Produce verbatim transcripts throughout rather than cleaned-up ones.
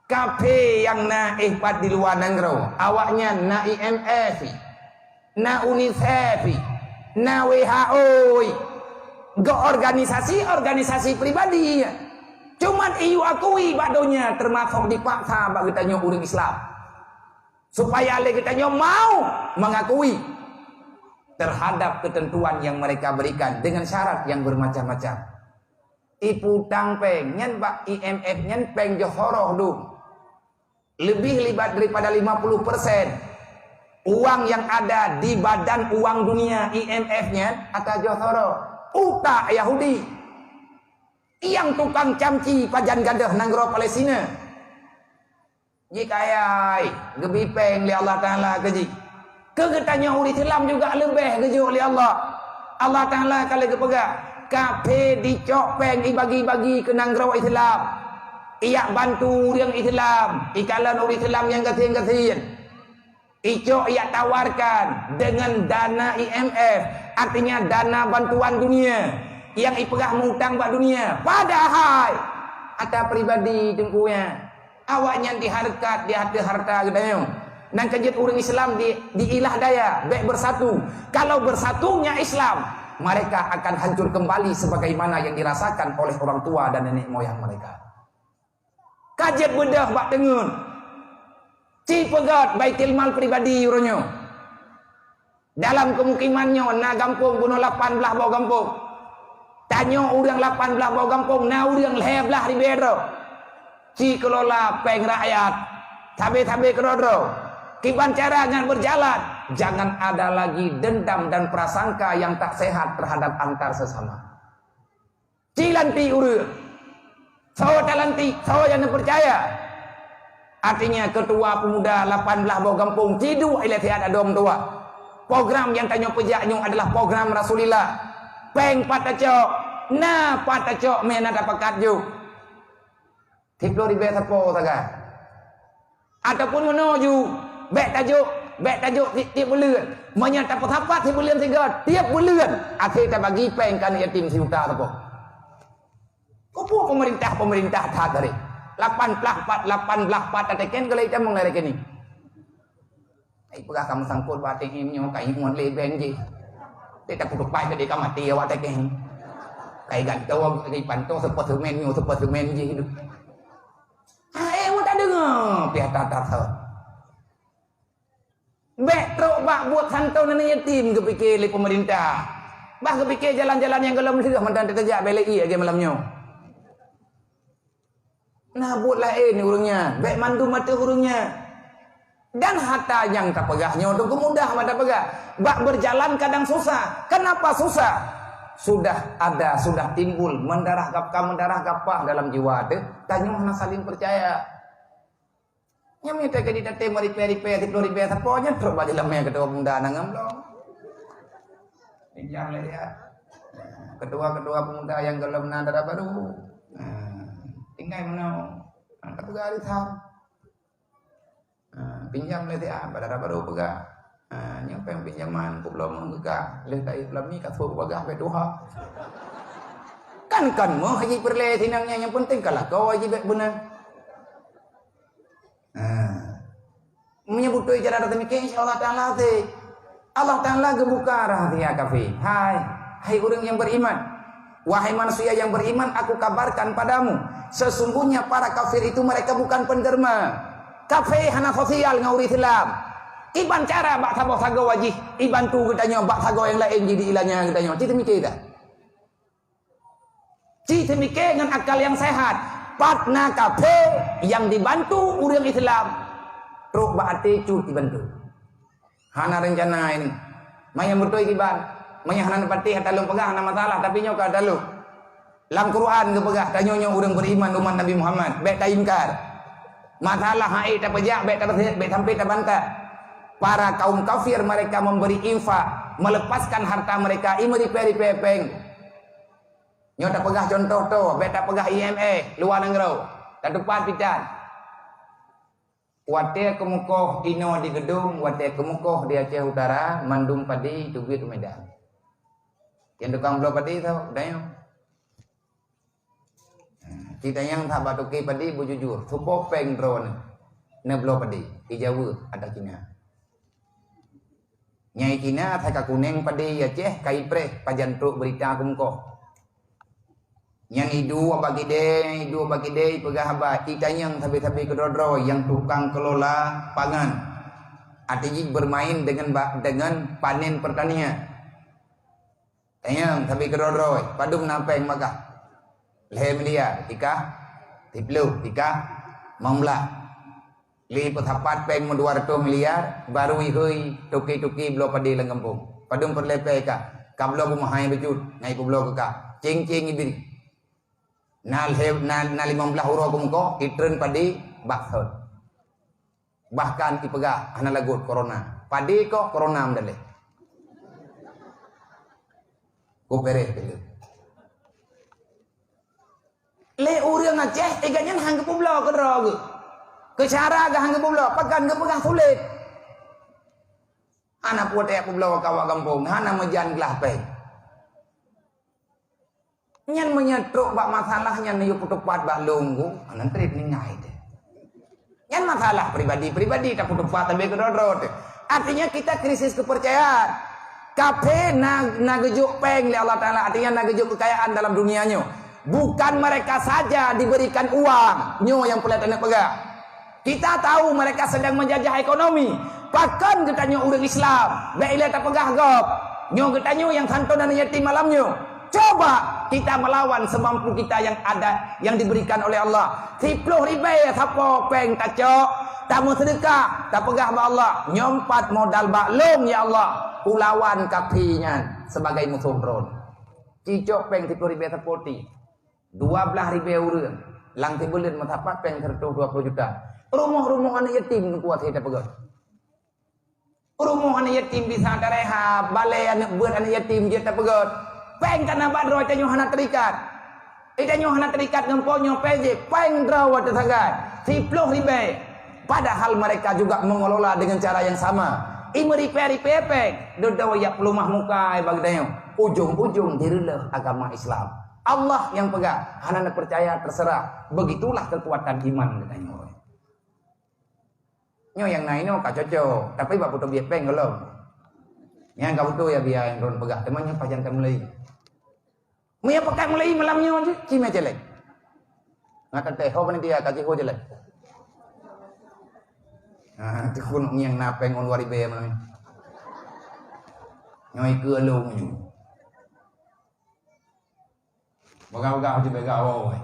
Kafé nyang na éh pat di luwa nanggroe, awaknyan na I M F, na UNICEF, na W H O, geuorganisasi-organisasi pribadi. Cuman iyue akui bak donya, teumasok dipaksa bak geutanyoe ureuëng Islam, supaya lé geutanyoe mau mengakui terhadap ketentuan yang mereka berikan dengan syarat yang bermacam-macam. Ipeutang péng nyan bak I M F nyan péng josoroh dum. Lebih libat daripada lima puluh persen uang yang ada di Badan Uang Dunia, I M F nyan, ata josoroh. Utak Yahudi. Nyang tukang camci pajan gadôh nanggroe Palestina. Jikayai, geubi péng lé Allah Taala keu jih. Keu geutanyoe ureuëng Islam juga leubeh geujok lé Allah. Allah Taala ka lheueh geupeugah, kafé dicok péng ibagi-bagi keu nanggroe Islam. Ijak bantu ureuëng Islam, ikalon ureuëng Islam nyang gasien-gasien. Icok ijak tawarkan dengan dana I M F, artinya dana bantuan dunia, nyang ipeugah mutang bak dunia. Padahai ata pribadi teungku nyan. Awaknyan dihareukat, diateue hareuta geutanyoe. Nyan ka jeuet ureuëng Islam di, diilah daya, bék bersatu. Kalau bersatunya Islam, mereka akan hancur kembali sebagaimana yang dirasakan oleh orang tua dan nenek moyang mereka. Ka jeuet beudôh bak teungeut. Ci peugét Baitul Mal pribadi uroe nyoe. Dalam keumukiman nyoe na gampông bunoe lapan blaih boh gampông. Tanyoe ureuëng lapan blaih boh gampông, na ureuëng lhée blaih ribée droe. Ci keulola péng rakyat, sabe-sabe keudroe-droe. Kiban cara nyan berjalan, jangan ada lagi dendam dan prasangka yang tak sehat terhadap antar sesama. Ci lantik ureuëng. Soe talantik, soe nyang neupeucaya. Artinya, ketua pemuda lapan blaih boh gampông, ci duek ilée siat adoe meutuwah. Program nyang tanyoe peujak nyoe adalah program Rasulillah. Péng pat tacok, na pat tacok meunan tapakat jok. Siplôh ribée sapo sagai. Ataupun meunoe ju, bék tajok, bék tajok tieb-tieb buleuen. Meunyoe tapeusapat sibuleuen sigoe, tieb buleuen, akhé tabagi péng keu aneuk yatim sijuta sapo. Keupeue peumeurintah-peumeurintah that tadi? Lapan blaih pat, lapan blaih pat tateken keu lhée tamong lé rekening. Ai peugah ka meusangkot bak A T M nyoe, ka ingat lé bank jih. Dia tak kutupai tadi ka mati awak tekeng. Kai gantoe, kai pantoe, seupôt semen nyoe, seupôt semen jih tu. Ha, eh, mu tak dengar, pihak tatar tu. Bék trok bak buet santonan yatim geupike lé pemerintah. Bah geupike jalan-jalan nyang gohlom lheueh mantong teujak bèk lé ié lagèe malam nyoe. Na buet laén ureueng nyan, bèk mandum ateueh ureueng nyan. Dan hata nyang tapeugah nyoe teungku mudah mah tapeugah. Bak berjalan kadang susah. Kenapa susah? Sudah ada, sudah timbul mendarah gap-, ka mendarah gapah dalam jiwa teuh, tanyoe hana saling percaya. Nyan mita keu di tatem ripèe-ripèe, siplôh ribèe sapo nyan trok bak jalan mè keudroe muda nangam lom. Pinjam lé dia. Ketua-ketua pemuda nyang gohlom na dara baru. Nah, tinggai meunoe. Nah, tapeugah arisan. Nah, pinjam lé dia, bak dara baru peugah. Nah, nyoe pèng pinjaman, peuet ploh meuh geuka. Lheueh taék lami ka sôk bagah bèk tuha. Kan, kan meuh haji peureulèe sinang nyan, nyang penting ka lakoe haji bèk beuna. Nah, meunyoe beutôi cara tatamike, insya Allah Taala hase. Allah Taala geubuka rahasia kafé. Hai, hai ureueng nyang beriman. Wahai manusia yang beriman, aku kabarkan padamu, sesungguhnya para kafir itu mereka bukan penderma. Kafé hana sosial ngon ureueng Islam. Kiban cara bak saboh sagoe jih ibantu geutanyoe, bak sagoe nyang laén jih diilanya geutanyoe. Ci tamike dah. Ci tamike ngon akal nyang sehat. Pat na kafé nyang dibantu ureueng Islam, trok bak até cut dibantu. Hana rencana ini. Manyang beutôi kiban. Manyang hana neupatéh ata lôn peugah hana masalah, tapi nyoe ka ata lôn. Lam Quran geupeugah, tanyoe nyoe ureueng beriman umat Nabi Muhammad, bèk taingkar. Masalah hai tapeujak, bèk tapeuseuet, bèk sampai tabantah. Para kaum kafir mereka memberi infak, melepaskan harta mereka, i meuripèe-ripèe pèng. Nyoe tapeugah contoh toe, bèk tapeugah I M F, luwa nanggroe. Tatupat pitan. Watèe keumukoh inoe di Geudong, watèe keumukoh di Aceh Utara, mandum padé teubiet u Medan. Nyang tukang bloe padé tho, udah nyoe. Jitanyong that bak toke padé beujujur, "Soe po péng droeneuh neubloe padé?" Ijaweueb, "Ata Cina." Nyang i Cina asai ka kunéng padé i Aceh, ka ipreh pajan trok beurita keu mukoh. Nyan iduek bak kidée, iduek bak kidée, ipeugah haba, itanyong sabe-sabe keudroe-droe nyang tukang kelola pangan. Até jih bermain dengan ba-, dengan panen pertanian. Tanyong sabe keudroe-droe, "Padum na péng bak kah?" "Lhée miliar." "Tikah?" "Siplôh." "Tikah?" "Limong blaih." Lé peusapat péng meudua reutôh miliar, barô ihôi toke-toke bloe padé lam gampông. "Padum peureulée péng kah?" "Kabloe beumeuhai bacut, ngai peubloe keu kah." Céng-céng ibri. Na lhée, na, na limong blaih uroe keumeukoh, itreun padé bak sot. Bahkan ipeugah hana lagot corona. Padé koh corona meudaleh. Kupeureh dulu. Lé ureuëng Aceh, iga nyan han geupeubloe keudroe geuh. Keucara geuh han geupeubloe, pakon geupeugah sulet. Hana putéh peubloe kawak gampông, hana meujan glah péng. Nyan meunyoe trok bak masalah nyan yue peutupat bak lôn geuh, hana treb ningai deh. Nyan masalah pribadi-pribadi, tapeutupat tapi keudroe-droe teuh. Artinya kita krisis kepercayaan. Kaphé na, na geujok péng lé Allah Taala, artinya na geujok kekayaan dalam dunia nyoe. Bukan mereka saja diberikan uang, nyoe nyang peureulée taneuk peugah. Kita tahu mereka sedang menjajah ekonomi. Pakon geutanyoe ureuëng Islam, bék ilée tapeugah gob. Nyoe geutanyoe nyang santon aneuk yatim malam nyoe. Coba kita melawan semampu kita yang ada, yang diberikan oleh Allah. Siplôh ribée sapo péng tacok, tameuseudeukah, tapeugah bak Allah, "Nyoe pat modal bak lôn, ya Allah, kulawan kaphé nyan sebagai musoh droen." Cicok péng siplôh ribée sapo ti. Dua blaih ribée ureuëng, lam sibuleuen meusapat péng seratus dua puluh juta. Rumoh-rumoh aneuk yatim kuat hita peugah. Rumoh aneuk yatim bisa tarehab, balée aneuk beuet aneuk yatim jeuet tapeugét. Péng ka na bak droe, tanyoe hana terikat. Eh, tanyoe hana terikat ngon po nyoe péng jih, péng droe watée sagai, siplôh ribée. Padahal mereka juga mengelola dengan cara yang sama. I meuripée-ripée péng, dudoe jak peulumah muka bagi tanyoe. Ujong-ujong direuleuh agama Islam. Allah nyang peugah, hana neupeucaya, terserah. Begitulah kekuatan iman geutanyoe. Nyoe nyang na inoe ka cocok, tapi bak putôh biet péng gohlom. Nyang ka beutôi ya biya nyang droen peugah, teuma nyoe pajan ka mulai. Meunyoe pakat mulai malam nyoe jih, ci mé céléng. Ngat teuntée, ho panitia ka jiho céléng. Ah, teukunok ngieng na péng ngon dua ribée malam nyoe. Nyoe ikeue lôn nyoe. Bagah-bagah jeuet bagah awai-awai.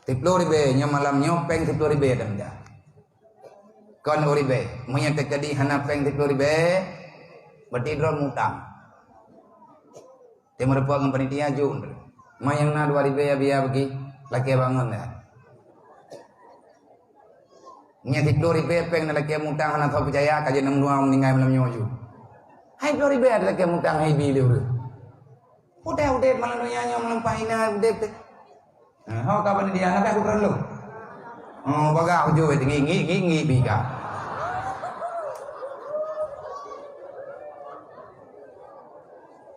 Siplôh ribée, nyoe malam nyoe péng siplôh ribée dan dah. Kon dua ribée. Meunyoe teujadi hana péng siplôh ribée, berarti droe mutang. Dia meureumpok ngon panitia jok. Ma nyang na dua ribée ya biya bagi, lakée bangon dah. Nyan siplôh ribée péng na lakée mutang hana soe peucaya, ka jeuet nam dua meuninggai malam nyoe ju. Hai plôh ribée ada lakée mutang hai bi lé ureuëng. Udeb-udeb malam donya nyoe meulimpah inan udeb teuh. Nah, ho ka bani dia, na ka kupeureuloh. Oh, bagah ujue, ngi, ngi, ngi, ngi, bi ka.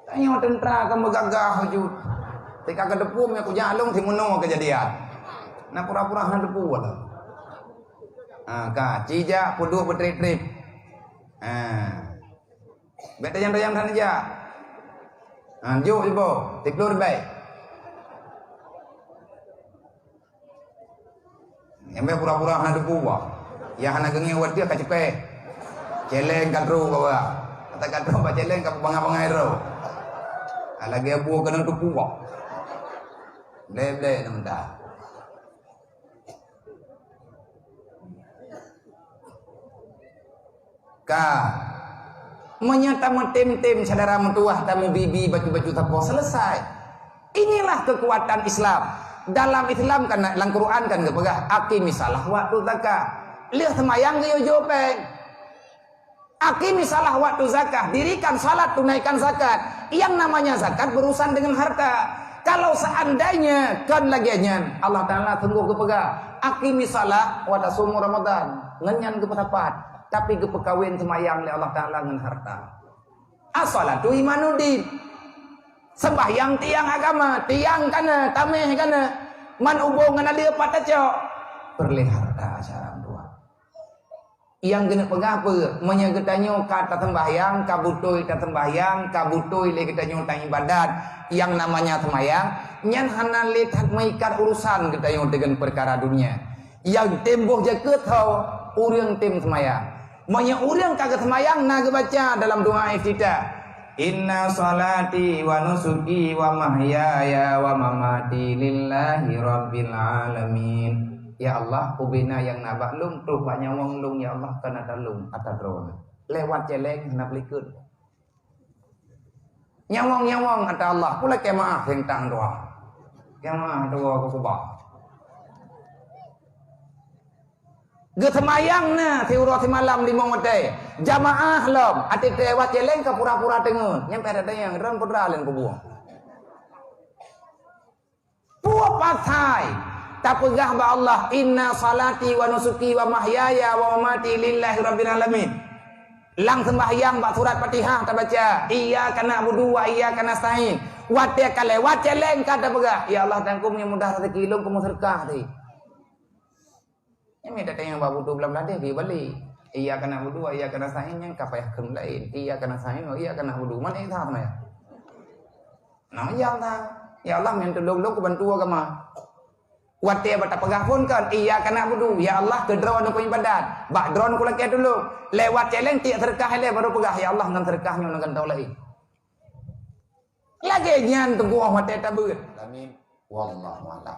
Tanyoe teuntra ka meugagah ujue. Tika ka teupeu mé kujak lôn simeunoe keujadian. Na pura-pura hana teupeu lom. Ha, ka, ci jak peuduek beutreb-treb. Ha. Bék tajam-tajam that neujak. Ha, jok jiboh, siplôh ribée. Nyang bék pura-pura hana teupeu bah. Nyang hana geungieng watée ka ceupée. Céléng ka trok ka bah. Ata ka trok bak céléng ka bangai-bangai droe. Ha, lagée buet keuneuk teupeu bah. Blé-blé na meuta. Ka. Meunyoe tameutem-tem syedara meutuwah, tameubi-bi bacut-bacut sapoe, selesai. Inilah kekuatan Islam. Dalam Islam kan, lam Quran kan geupeugah, "Aqimis shalah wa atuz zakah." Lheueh seumayang geuyue jok péng. "Aqimis shalah wa atuz zakah." Dirikan salat, tunaikan zakat. Yang namanya zakat berurusan dengan harta. Kalau seandainya kon lagée nyan, Allah Taala sungguh geupeugah, "Aqimis shalah wa tasumu Ramadan." Ngon nyan geupeusapat. Tapi geupeukawen seumayang lé Allah Taala ngon harta. As-shalatu imaduddin. Sembahyang tiang agama, tiang kana, tameh kana. Man ubong ngon ade pat tacok. Peureulée harta syara dua. Nyang keuneuk peugah peue? Meunyoe geutanyoe ka taseumbahyang, ka beutôi taseumbahyang, ka beutôi lé geutanyoe taibadat, nyang namanya seumbahyang, nyan hana lé that meuikat urusan geutanyoe deungon peukara dunia. Nyang tem boh jakeuet ho, ureuëng tem seumbahyang. Meunyoe ureuëng ka geuseumayang na geubaca dalam doa iftitah, "Inna salati wa nusuki wa mahyaya wa mamati lillahi rabbil alamin." Ya Allah, ubena nyang na bak lôn, troh bak nyawöng lôn, ya Allah, kana ata lôn, ata droe. Lewat celeng hana peulikot. Nyawöng-nyawöng ata Allah, pula keu maah sentang dua. Keu maah dua keu kubah. Geuseumayang na siuroe simalam limong watée. Jamaah lom, até teuwah celeng ka pura-pura teungeut. Nyang pih ada nyang ron putra laén kubueng. Peue pasai tapeugah bak Allah, "Inna salati wa nusuki wa mahyaya wa mamati lillahi rabbil alamin." Lam seumbahyang bak surat Fatihah tabaca, "Iyyaka na'budu wa iyyaka nasta'in." Watée ka lewat celeng ka tapeugah, "Ya Allah, tangkong nyang mudah rezeki lôn keu meuseudeukah tadi." Nyang mita tanyong bak budu blam ladeh bi balik. Iyyaka na'budu wa iyyaka nasta'in nyang ka payah kheun laén. Iyyaka nasta'in wa iyyaka na'budu. Man isa seumaya? Nah, ya Allah. Ya Allah, minta tulông lôn keu bantu agama. Watée bak tapeugah phon kan, "Iyyaka na'budu." Ya Allah, keu droe nyoe ibadat. Bak droe nyoe lakée tulông. Lewat celeng tiek seudeukah ilée baru peugah, "Ya Allah, ngon seudeukah nyoe ngon gantong laén." Lagée nyan teungku watée tabeuet. Amin. Wallahu a'lam.